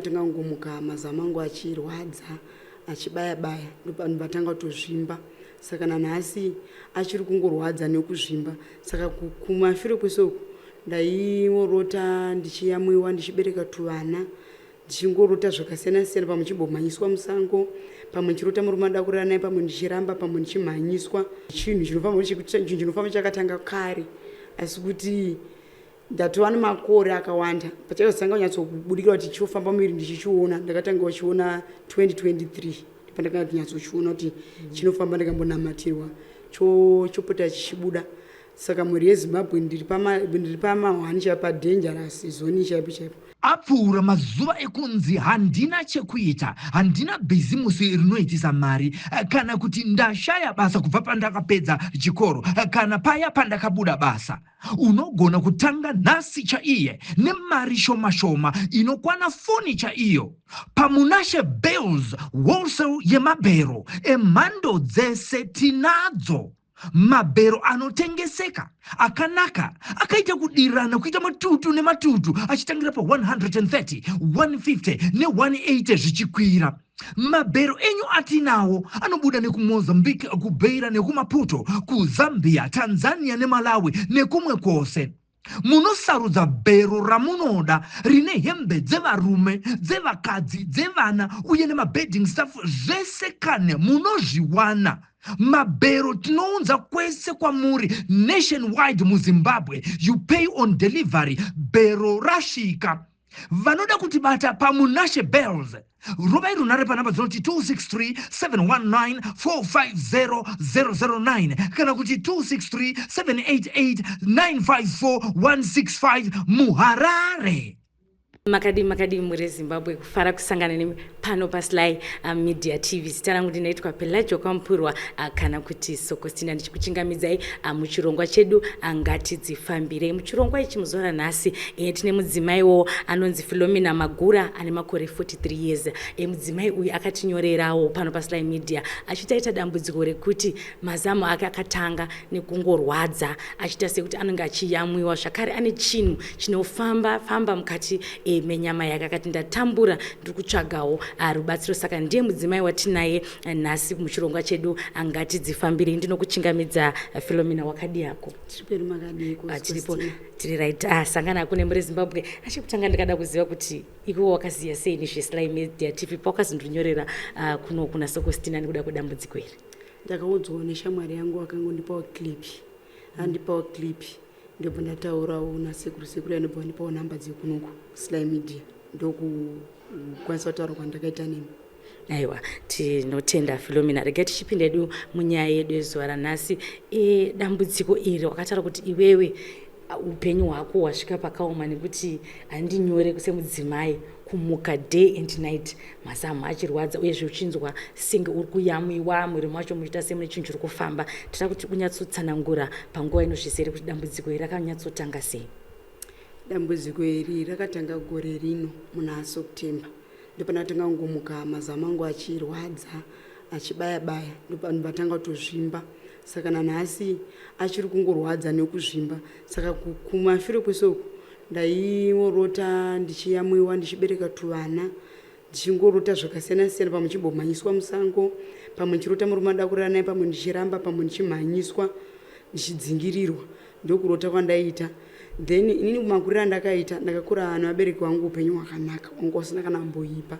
Ndopandatanga kungomuka mazamu angu achirwadza, achibaya baya, ndopandatanga kutozvimba. Saka nanhasi achiri kungorwadza nekuzvimba. Saka kumashure kwese uku ndaiorota ndichiyamwiwa, ndichibereka tuvana, ndichingorota zvakasiyana siyana, pamwe ndichimbomhanyiswa musango, pamwe ndichirota murume anoda kurara naye, pamwe ndichiramba, pamwe ndichimhanyiswa. Chinhu chinofamba chinhu chinofamba chakatanga kare, asi kuti ndatova nemakore akawanda pachakazotanga kunyatsokubudikira kuti chofamba muviri ndichichiona. Ndakatanga kuchiona 2023, pandakanga kunyatsochiona kuti chinofamba, ndikambonamatirwa, chopota chichibuda. Saka mhuri yeZimbabwe, ndiri pamahwani chaipo, padangerous zone chaipo chaipo. Apfuura mazuva ekunzi handina chekuita, handina bhizimusi rinoitisa mari, kana kuti ndashaya basa kubva pandakapedza chikoro, kana paya pandakabuda basa. Unogona kutanga nhasi chaiye nemari shoma shoma inokwana foni chaiyo. PaMunashe Bales Wholesale, yemabhero emhando dzese tinadzo. Mabhero anotengeseka akanaka, akaita kudirana, kuita matutu nematutu, achitangira pa130, 150 ne180 zvichikwira. Mabhero enyu atinawo anobuda nekuMozambique, kuBeira nekuMaputo, kuZambia, Tanzania neMalawi nekumwe kwose. Munosarudza bhero ramunoda rine hembe dzevarume, dzevakadzi, dzevana uye nemabedding stuff. Zvese kane munozviwana. Mabhero tinounza kwese kwamuri nationwide muZimbabwe. You pay on delivery bhero rasvika. Vanoda kutibata paMunashe Bales, rovai runhare panhamba dzinoti 263 719 450 009 kana kuti 263 788 954 165 muHarare. Makadi, makadi muri Zimbabwe? Kufara kusangana nemi pano paSly Media TV. Zita rangu ndinoitwa Pelajo Kwampurwa, kana kuti Sokostina, ndichikuchingamidzai muchirongwa chedu Ngatidzifambirei. Muchirongwa ichi muzuva ranhasi tine mudzimaiwo anonzi Philomena Magura, ane makore 43 years. Mudzimai uyu akatinyorerawo pano paSly Media achitaita dambudziko rekuti mazamu ake akatanga nekungorwadza, achiita sekuti anenge achiyamwiwa. Zvakare ane chinhu chinofamba famba mukati menyama yake. Akati, "Ndatambura, ndiri kutsvagawo rubatsiro." Saka ndiye mudzimai watinaye nhasi muchirongwa chedu Ngatidzifambirei. Ndinokuchingamidza, Philomena. Wakadi yako? Tiri makadiko? Tiripo, tiri right. Sangana kune muri Zimbabwe. Achikutanga, ndikada kuziva kuti iwe wakaziva sei nezveSly Media TV pawakazondinyorera kuno kuna Sokostina nekuda kwedambudziko iri? Ndakaudzwawo neshamwari yangu, akangondipawo clip, andipawo clip, ndobva ndataurawo nasekuru. Sekuru anobva vandipawo nhamba dzekunoku Sly Media, ndokukwanisa kutaura kwandakaita nemi. Aiwa, tinotenda, Philomena. Regai tichipinda yedu munyaya yedu yezuva ranhasi. Dambudziko iri wakataura kuti iwewe upenyu hwako hwasvika pakaoma, nekuti handinyore semudzimai kumuka day and night mazamu achirwadza, uyezve uchinzwa senge uri kuyamwiwa, mwiri macho muchiita semune chinhu chiri kufamba. Tira kuti unyatsotsanangura panguva ino zvizere kuti dambudziko iri rakanyatsotanga sei. Dambudziko iri rakatanga gore rino muna September. Ndopandatanga kungomuka mazamu angu achirwadza, achibaya baya, ndopandatanga kutozvimba. Saka nanhasi achiri kungorwadza nekuzvimba. Saka kumashure kwese uku ndaiorota ndichiyamwiwa, ndichibereka tuvana, ndichingorota zvakasiyana siyana, pamwe ndichimbomhanyiswa musango, pamwe ndichirota murume anoda kurara naye, pamwe ndichiramba, pamwe ndichimhanyiswa, ndichidzingirirwa. Ndokurota kwandaiita. Then inini kumakuriro andakaita, ndakakura nevabereki vangu upenyu hwakanaka, wanga usina kana mboipa.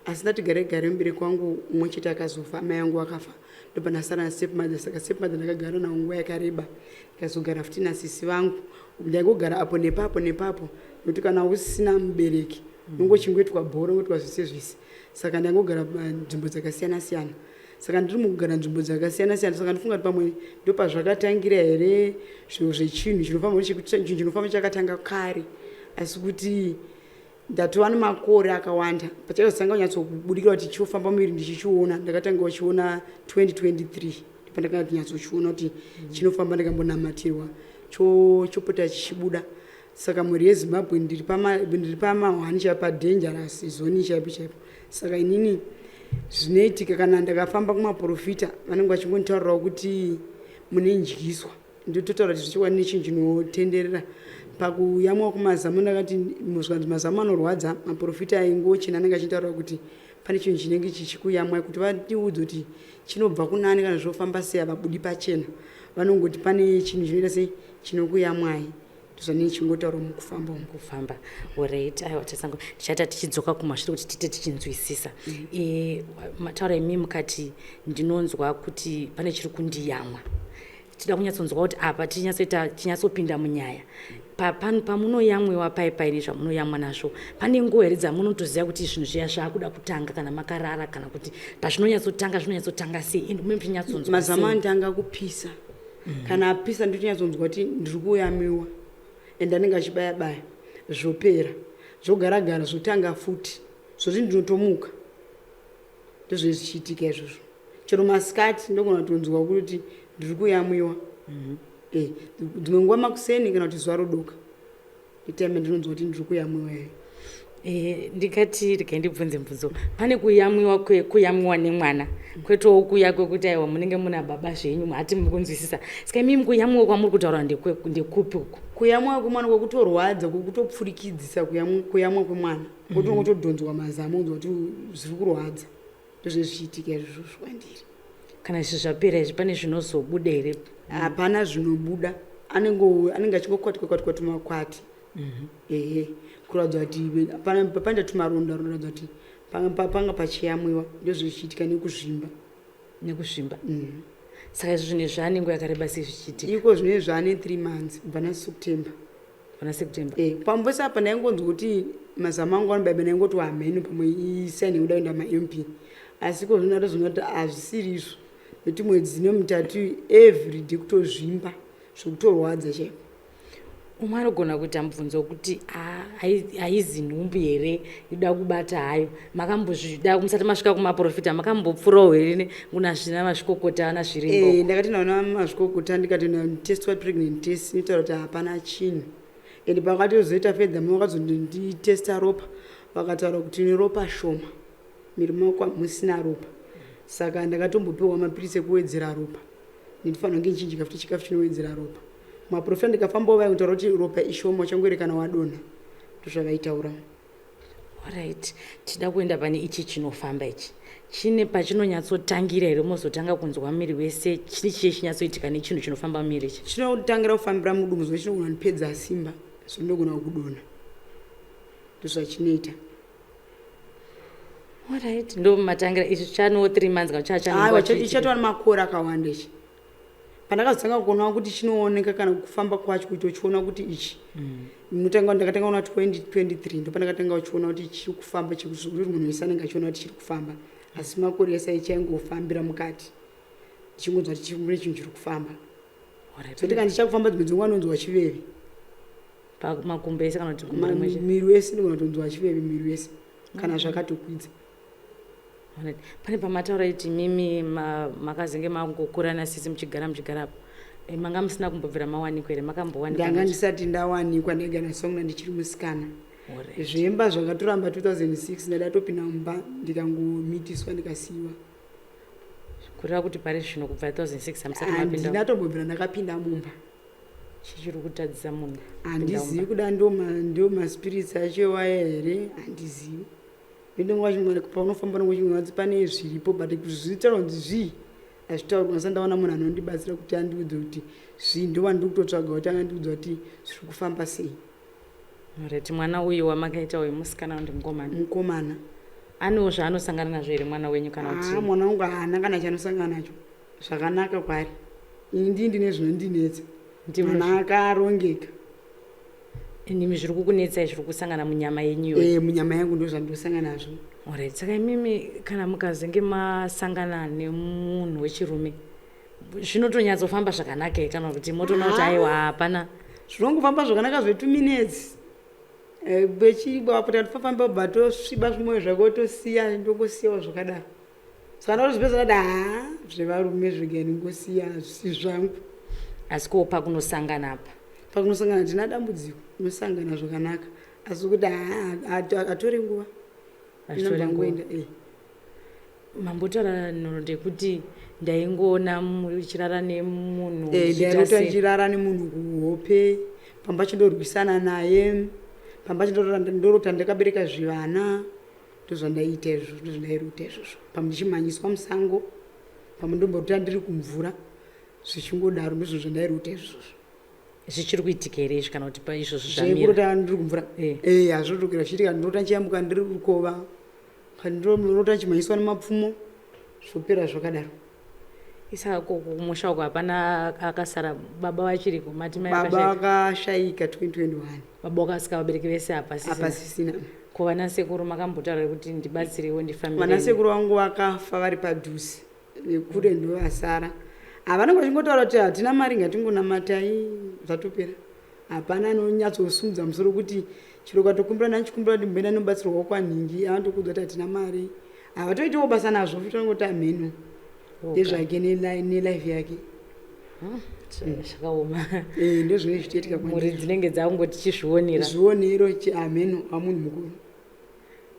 Asi ndati gare gare, mubereki wangu umwe chete akazofa, amai vangu vakafa, ndobva ndasara nastepmother. Saka stepmother ndakagara navo nguva yakareba, ndikazogara futi nasisi vangu. Ndaingogara apo nepapo nepapo, nekuti kana usina mubereki unongochingoitwa bhoro, ungoitwa zvese zvese. Saka ndaingogara nzvimbo dzakasiyana siyana. Saka ndiri mukugara nzvimbo dzakasiyana siyana, saka ndifunga kuti pamwe ndopazvakatangira here, zvinhu zvechinhu chinofamba, chinhu chinofamba chakatanga kare, asi kuti ndatova nemakore akawanda pachakazotanga kunyatsokubudikira kuti chofamba muviri ndichichiona. Ndakatanga kuchiona 2023, pandakanga kunyatsochiona kuti chinofamba, ndikambonamatirwa, chopota chichibuda. Saka mhuri yeZimbabwe, ndiri pamahwani chaipo, padangerous zone chaipo chaipo. Saka inini zvinoitika, kana ndakafamba kumaprofita, vanenge vachingonditaurirawo kuti mune ndyiswa. Ndototaura kuti zvichiwani nechinhu chinotenderera. Pakuyamwa kumazamu ndakati zvikanzi mazamu anorwadza, maprofita aingochena anenge achitaura kuti pane chinhu chinenge chichikuyamwai, kuti vatiudze kuti chinobva kunani kana zvofamba sei, havabudi pachena, vanongoti pane chinhu chinoita sei chinokuyamwai. Ndozvanei chingotaura mukufamba umu. Kufamba, alright. Aiwa, tasango tichaita tichidzoka kumashure kuti tiite tichinzwisisa. Mataura imi mukati ndinonzwa kuti pane chiri kundiyamwa. Tida kunyatsonzwa kuti apa tinyatsoita tinyatsopinda munyaya. Pamunoyamwiwa pai paine zvamunoyamwa nazvo, pane nguva here dzamunotoziva kuti zvinhu zviya zvaakuda kutanga, kana makarara, kana kuti pazvinonyatsotanga zvinonyatsotanga sei, ende mume muchinyatsonzwa Mazamu anotanga kupisa. Kana apisa ndinonyatsonzwa kuti ndiri kuyamiwa, ende anenge achibaya baya, zvopera, zvogaragara, zvotanga futi, zvoti ndinotomuka. Ndozvinenge zvichiitika izvozvo. Chero masikati ndogona kutonzwa kuti ndiri kuyamwiwa. Dzimwe nguva makuseni kana kuti zuva rodoka, itime ndinonzwa kuti ndiri kuyamwiwa iyo. Ndingati regai ndibvunze mubvunzo. Pane kuyamwiwa kuyamwiwa nemwana, kwetowo kuya kwekuti aiwa, munenge muna baba zvenyu, hati muri kunzwisisa. Saka imimi kuyamwiwa kwamuri kutaura ndekupi uku? Kuyamwa kwemwana kwekutorwadza, kwekutopfurikidzisa, kuyamwa kwemwana kuti unotodhonzwa mazamu, unzwa kuti zviri kurwadza. Ndozvinenge zvichiitika izvozvo kwandiri. Kana izvi zvapera izvi, pane zvinozobuda here? Hapana zvinobuda, anenge achingokwatika kwatika tumakwati, ehe, kuratidza kuti panoita tumaronda runoratidza kuti panga pachiyamwiwa. Ndozvichiitika nekuzvimba. Nekuzvimba. Saka izvi zvinhu zvaane nguva yakareba sei zvichiitika? Iko zvinenge zvaane 3 months, kubva naSeptember. Pana September. Pambose apa ndaingonzwa kuti mazamu angu anobaiba, ndaingoti hameno, pamwe isign yekuda kuenda maMP, asi iko zvino ndatozoona kuti hazvisiri izvo, nekuti mwedzi nemutatu everyday kutozvimba zvekutorwadza chaiko. Umwe anogona kuita mubvunzo wekuti, "Ah, haizi nhumbu here inoda kubata hayo?" Makambozvida musati masvika kumaprofita, makambopfuurawo here kuna zvina mazvikokota ana zviremba? Ndakati ndaona mazvikokota, ndikati testwa pregnant test, inotaura kuti hapana chinhu. And pakatozoita fedha, vakazonditesta ropa, vakataura kuti neropa shoma, miri mako hamusina ropa. Saka ndakatombopiwa mapirisi ekuwedzera ropa, ndinofanira kunge ndichidya futi chikafu chinowedzera ropa. Maprofita ndikafambawo vaikutaura kuti ropa ishoma, uchangoerekana wadonha. Ndozvavaitaura. Alright, tida kuenda pane ichi chinofamba ichi. Chine pachinonyatsotangira here, mozotanga kunzwa miri wese? Chini chiye chinyatsoitika nechinhu chinofamba mumiri ichi? Chinotangira kufambira mudumbu, zuva chinogona kundipedza simba, zvinogona kudonha. Ndozvachinoita. Alright, ndo matangira izvi chanewo 3 months kana chachane? Aiwa, chatova nemakore akawanda ichi. Pandakazotanga kuona kuti chinooneka kana kufamba kwacho, kuti uchiona kuti ichi ndinotanga, ndakatanga kuona 2023, ndopandakatanga kuchiona kuti chiri kufamba, chekuti munhu wese anenge achiona kuti chiri kufamba. Asi makore ese aichaingofambira mukati, ndichingonzwa kuti mune chinhu chiri kufamba. So kana ndichakufamba, dzimwe dzenguva ndonzwa chiveve. Pamakumbo ese kana kuti gumbo rimwe chete? Miri wese, ndogona kutonzwa chiveve miri wese kana zvakatokwidza. Alright. Pane pamataura kuti mimi makazenge mangokura nasisi muchigara muchigarapo. Manga musina kumbobvira mawanikwa here? Makambowanikwa? Ndanga ndisati ndawanikwa, ndaigara nasongna ndichiri musikana. Zvemba zvakatoramba 2006, ndadatopinda mumba ndikangomitiswa, ndikasiyiwa. Kureva kuti pari zvino kubva 2006 hamusati mapinda? Handina tombobvira ndakapinda mumba. Chichiri kutadzisa munhu kupinda Handizivi. Mumba? Kuda ndo maspirits acho iwaya here, handizivi. Ndinonga paunofamba nongochingoti pane zviripo, but zvitaura kunzi zvii hazvitaurwa. Ndisati ndaona munhu anondibatsira kuti andiudze kuti zvii, ndova ndiri kutotsvaga kuti angandiudza kuti zviri kufamba sei. Alright, mwana uyu wamakaita uyu musikana ndi mukomana? Mukomana. Anewo zvaanosangana nazvo here mwana wenyu, kana kuti? Haa, mwana wangu haana kana chanosangana nacho, zvakanaka kwaari. Ini ndii ndine zvinondinetsa. Mwana akarongeka. Inimi zviri kukunetsai zviri kusangana munyama yenyu iyoyo? E, munyama yangu ndo zvandosangana nazvo. Alright, saka imimi kana mukazenge masangana nemunhu wechirume, zvinotонyatsofamba zvakanaka here, kana kuti motoona kuti aiwa, hapana? Zvinongofamba zvakanaka zve2 minutes, bechifamba bva tosviba zvimwe zvako, tosiya, ndongosiyawo zvakadaro. Saka ndazvipedza, ndati haa, zvevarume zvega ndingosiya, zvisi zvangu. Asi ko pakunosangana apa? Pakunosangana tina dambudziko, unosangana zvakanaka, asi kuti hatori nguva. Hazvitori nguva. Inobva. Mambotaura nhoroondo yekuti ndaingoona muchirara nemunhu muchiita Ndairota sei? ndichirara nemunhu kuhope. Pamwe pacho ndorwisana naye, pamwe pacho ndorota ndakabereka zvivana. Ndozvandaiita izvozvo, ndozvandairota izvozvo. Pamwe ndichimhanyiswa musango, pamwe ndomborota ndiri kumvura, zvichingodaro. Ndozvo zvandairota izvozvo. Zvichiri kuitika here izvi, kana kuti paizvozvo zvamira? Zvekurota ndiri kumvura? Eh. Eh, hazvotokera zvichiitika. Ndorota ndichiyambuka ndiri rukova, kana ndorota ndichimhanyiswa nemapfumo, zvopera zvakadaro. Saka kumusha uko hapana akasara? Baba vachiriko? Mati mai Baba vakashaika? Vakashaika 2021. Baba wakasika, vabereki vese hapasisina? Hapasisina. Ko vana sekuru makambotaura kuti ndibatsirewo, ndifambire? Vanasekuru vangu vakafa vari padhuze, vekure ndovasara. Havanenge vachingotaura kuti hatina mari, ngatingonamatai, zvatopera. Hapana anonyatsosumudza musoro kuti chiro ukatokumbira, ndanichikumbira kuti mboenda nobatsirwawo kwanhingi, anotokuudza kuti hatina mari. Havatoitiwo basa nazvo futi, vanongoti amheno, ndezvake nelife yake. Zvakaoma. Eh, ndozvinenge zvichitoitika Mhuri kwandiri. dzinenge dzakungoti chizvionera. Zvionero, amheno amunhu mukuru.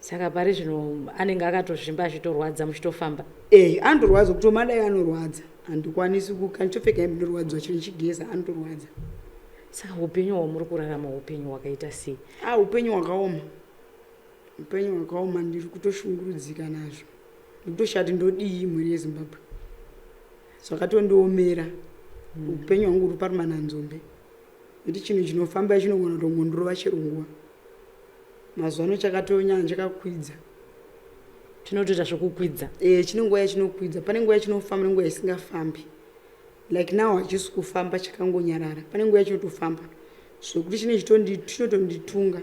Saka pari zvino anenge akatozvimba, achitorwadza muchitofamba? Eh, anotorwadza, kutomadai anorwadza. Handikwanisi kandichopfeka hembe ndorwadziwa, chiro chigeza anotorwadza. Saka upenyu hwamuri kurarama upenyu hwakaita sei? A, upenyu hwakaoma, upenyu hwakaoma. Ndiri kutoshungurudzika nazvo, ndikutoshati ndodii, mhuri yeZimbabwe. Zvakatondiomera. Upenyu hwangu huri parumananzombe, nekuti chinhu chinofamba chinogona kutongondorova chero nguva. Mazuva ano chakatonyanya, chakakwidza. Chinotoita zvokukwidza? E, chine nguva yachinokwidza. Pane nguva yachinofamba nenguva isingafambi. Like now hachisi kufamba, chakangonyarara. Pane nguva yachinotofamba zvokuti chine chinotonditunga.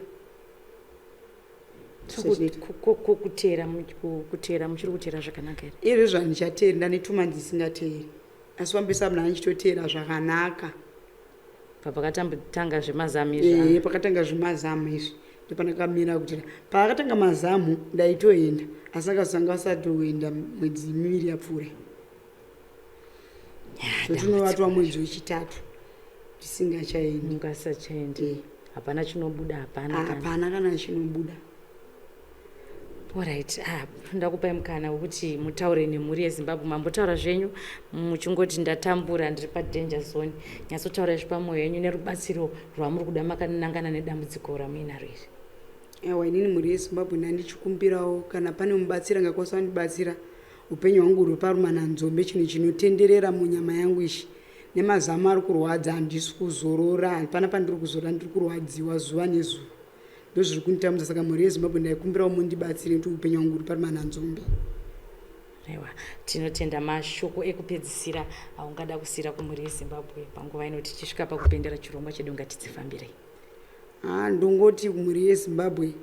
Saka kuteera kuteera muchiri kuteera zvakanaka here? Izvo zvandichateeri, ndane 2 months isingateeri, asi fambisa munhu andichitoteera zvakanaka. Pavakatanga zvemazamu izvi? Ehe, pakatanga zvemazamu izvi ndopanakamira kuti paakatanga mazamu ndaitoenda, asi akazotanga asatoenda mwedzi 2 yapfuura. So tinovatwa mwedzi wechitatu tisingachaendi. Mungasachaendi? Hapana chinobuda, hapana kana? Hapana kana chinobuda. Alright, ah, ndakupai mukana wekuti mutaure nemhuri yeZimbabwe. Mambotaura zvenyu muchingoti ndatambura, ndiri padanger zone. Nyatsotaura izvi pamwoyo yenyu nerubatsiro rwamuri kuda makanangana nedambudziko ramuinaro iri. Aiwa, inini mhuri yeZimbabwe ndandichikumbirawo kana pane mubatsiri angakwanisa kundibatsira. Upenyu hwangu huri parumananzombe. Chinhu chinotenderera munyama yangu ichi nemazamu ari kurwadza, handisi kuzorora, hapana pandiri kuzorora, ndiri kurwadziwa zuva nezuva. Ndozviri kunditambudza. Saka mhuri yeZimbabwe, ndaikumbirawo mundibatsire nekuti upenyu hwangu huri parumananzombe. Aiwa, tinotenda. Mashoko ekupedzisira aungada kusiyira kumhuri yeZimbabwe panguva ino tichisvika pakupendera chirongwa chedu Ngatidzifambirei? Ha, ndongoti kumhuri yeZimbabwe,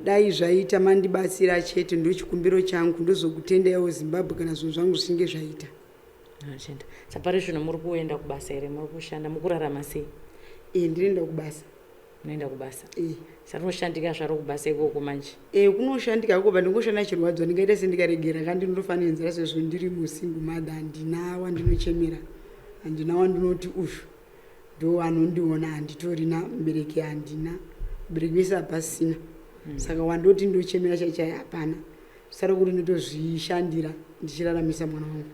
dai zvaita mandibatsira chete, ndochikumbiro changu. Ndozokutendaiwo Zimbabwe kana zvinhu zvangu zvichinge zvaita. Tinotenda. Sapari zvino muri kuenda kubasa here? Muri kushanda? Mukurarama sei? E, ndinoenda kubasa. Munoenda kubasa? E. Sarinoshandika zvaro kubasa ikoko manje? E, kunoshandika kobva ndingoshanda chirwadzo. Ndingaita sendikaregera ka, ndinotofanira nzira sezvo ndiri musingle mother. Handina wandinochemera, handina wandinoti uyu ndo anondiona. Handitorina mubereki, handina mubereki, vese hapasina. Saka wandoti ndochemera chaichai hapana. Sara kuti ndotozvishandira ndichiraramisa mwana wangu.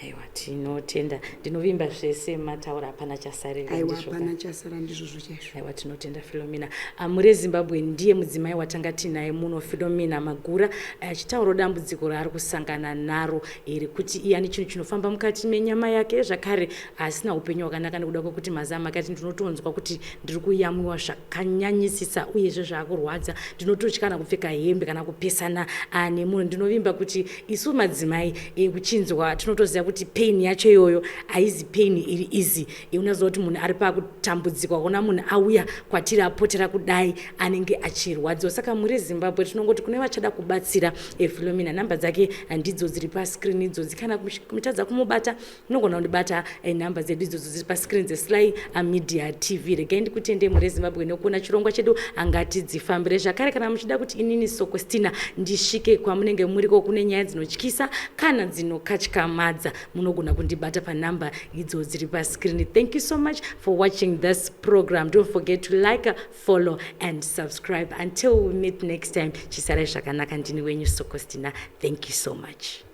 Aiwa, tinotenda. Ndinovimba zvese mataura hapana chasarira. Aiwa. Ndizvo ka? Hapana chasara, ndizvozvo chaizvo. Aiwa, tinotenda, Filomena. Mure Zimbabwe, ndiye mudzimai watanga tinaye muno, Filomena Magura, achitaurawo dambudziko raari kusangana naro rekuti iye ane chinhu chinofamba mukati menyama yake, zvakare asina upenyu hwakanaka nekuda kwekuti mazamu akati ndinotonzwa kuti ndiri kuyamwiwa zvakanyanyisisa, uyezve zvaakurwadza, ndinototya kana kupfeka hembe kana kupesana nemunhu. Ndinovimba kuti isu madzimai kuchinzwa tinotoziva kuti pain yacho iyoyo haizi pain iri easy. Unoziva kuti munhu ari pakutambudzikwa, kuona munhu auya kwatiri apotera kudai anenge achirwadziwa. Saka muri Zimbabwe, tinongoti kune vachada kubatsira Filomena, nhamba dzake ndidzo dziri pascreen idzodzi. Kana mutadza kumubata, munogona kundibata, nhamba dzedu idzodzo dziri pascreen dzeSly Media TV. Regai ndikutendei, muri Zimbabwe, nekuona chirongwa chedu Ngatidzifambire. Zvakare, kana muchida kuti inini Sokostina ndisvike kwamunenge muriko kune nyaya dzinotyisa kana dzinokatyamadza, munogona kundibata panhamba idzo dziri pascreen. Thank you so much for watching this program. Don't forget to like, follow and subscribe. Until we meet next time, chisarai zvakanaka. Ndini wenyu Sokostina. Thank you so much.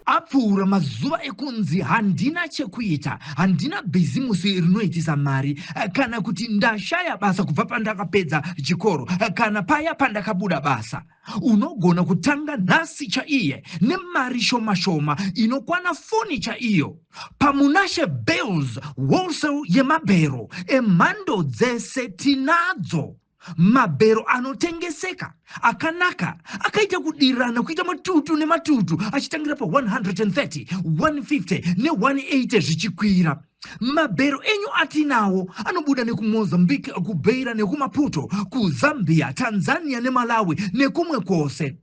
Apfuura mazuva ekunzi handina chekuita, handina bhizimusi rinoitisa mari, kana kuti ndashaya basa kubva pandakapedza chikoro, kana paya pandakabuda basa. Unogona kutanga nhasi chaiye nemari shoma shoma inokwana foni chaiyo. PaMunashe Bales wholesale yemabhero emhando dzese tinadzo. Mabhero anotengeseka akanaka akaita kudirana kuita matutu nematutu achitangira pa130, 150 ne180 zvichikwira. Mabhero enyu atinawo anobuda nekuMozambique, kuBeira nekuMaputo, kuZambia, Tanzania neMalawi nekumwe kwose.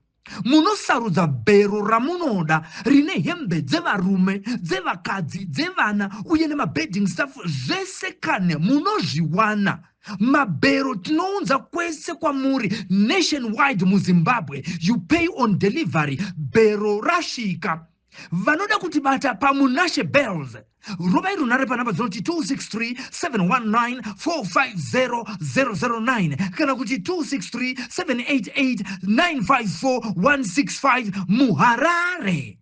Munosarudza bhero ramunoda rine hembe dzevarume, dzevakadzi, dzevana uye nemabedding stuff, zvese kane munozviwana. Mabhero tinounza kwese kwamuri nationwide muZimbabwe. You pay on delivery, bhero rasvika. Vanoda kutibata paMunashe Bales, rovai runhare panhamba dzinoti 263 719 450 009 kana kuti 263 788 954 165 muHarare.